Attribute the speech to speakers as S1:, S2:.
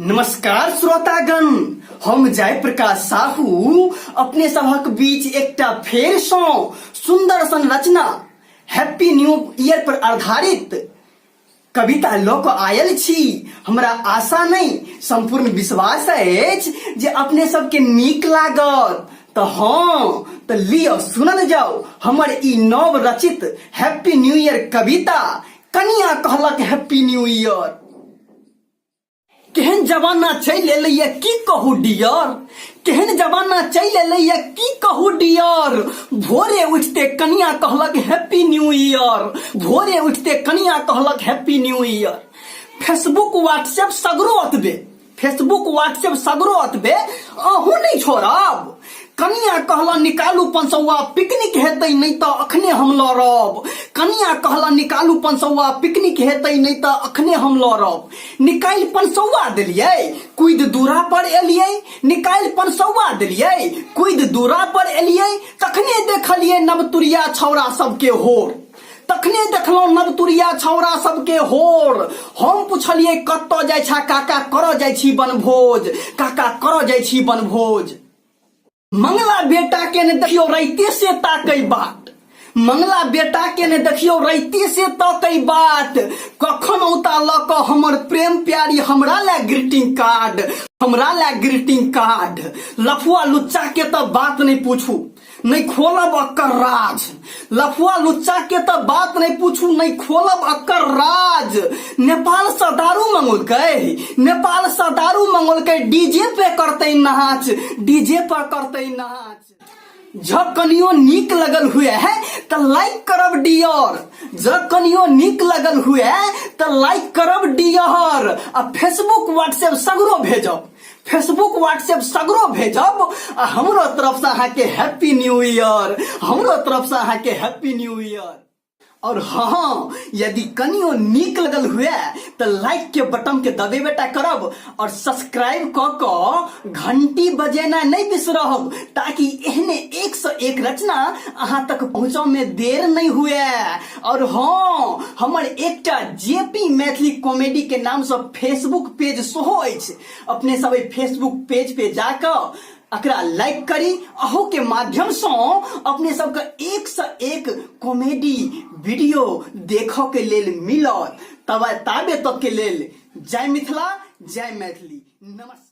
S1: नमस्कार श्रोतागण, हम जयप्रकाश साहू अपने सभक बीच एकटा फेर सँ सुंदर सन रचना हैप्पी न्यू ईयर पर आधारित कविता लऽ कऽ आयल छी। हमरा आशा नहि, संपूर्ण विश्वास अछि जे अपने सबके नीक लागत। तऽ हँ, तऽ लिअ, सुनल जाउ हमर ई नव रचित हैप्पी न्यू ईयर कविता, कनिया कहलक हैप्पी न्यू ईयर। केहन जमाना चलि एलैया की कहू डियर, केहन जमाना चलि एलैया की कहू डियर, भोरे उठिते कनिया कहलक हैप्पी न्यू ईयर, भोरे उठिते कनिया कहलक happy new year. Facebook WhatsApp सगरो अतबे, फेसबुक व्हाट्सएप सगरो अतबे, अहूँ नहि छोड़ब। कनिया कहला निकालू पंसौआ पिकनिक हेतै नहि तऽ अखने हम लड़ब। कनिया कहला निकालू पंसौआ पिकनिक हेतै नहि तऽ अखने हम लड़ब। निकालि पंसौआ देलियै कुदि दूरा पर एलियै, निकालि पंसौआ देलियै कुदि दूरा पर एलियै, तखने देखलियै नवतुरिया छौड़ा सबके होर, तखने देखलहुँ नवतुरिया छौड़ा सबके होर। हम पुछलियै कतऽ जाइ छा काका, करऽ जाइ छी बनभोज, काका करऽ जाइ छी बनभोज। मंगला बेटा के ने देखियो राइते से ताकै बाट, मंगला बेटा के ने देखियो राइते से ताकै बाट, कखन औता लऽ कऽ हमर प्रेम प्यारी हमरा लए ग्रीटिंग कार्ड, हमरा लए ग्रीटिंग कार्ड। लफुआ लुच्चा के तऽ बात नहि पूछू, नहि खोलब अक्कर राज, लफुआ लुच्चा के तऽ बात नहि पूछू, नहि खोलब अक्कर राज। नेपाल से दारू मंगौलकै, नेपाल से दारू मंगौलकै, डीजे पे करतै नाच, डीजे पर करतै नाच। जब कनियो नीक लगल हुए है तऽ लाइक करब डियर, जब कनियो नीक लगल हुए तऽ लाइक करब डियर, आ फेसबुक व्हाट्सएप सगरो भेजब, फेसबुक व्हाट्सएप सगरो भेजब, आ हमरो तरफ से अहाँके हैप्पी न्यू ईयर, हमरो तरफ से अहाँके हैप्पी न्यू ईयर। और हाँ, यदि कनियो नीक लगल हुए तऽ लाइक के बटन के दबेबे टा करब और सब्सक्राइब कऽ कऽ घंटी बजेना नहि बिसरब, ताकि एहने एक से एक रचना अहाँ तक पहुँचऽ में देर नहीं हुए। और हाँ, हमर एकटा जेपी मैथिली कॉमेडी के नाम से फेसबुक पेज सेहो अछि, अपने सब एहि फेसबुक पेज पे जाकऽ एकरा लाइक करी। अहू के माध्यम से अपने सबके एक से एक कॉमेडी वीडियो देखऽ के लेल मिलत। तब ताबे तक के लेल जय मिथिला, जय मैथिली, नमस्कार।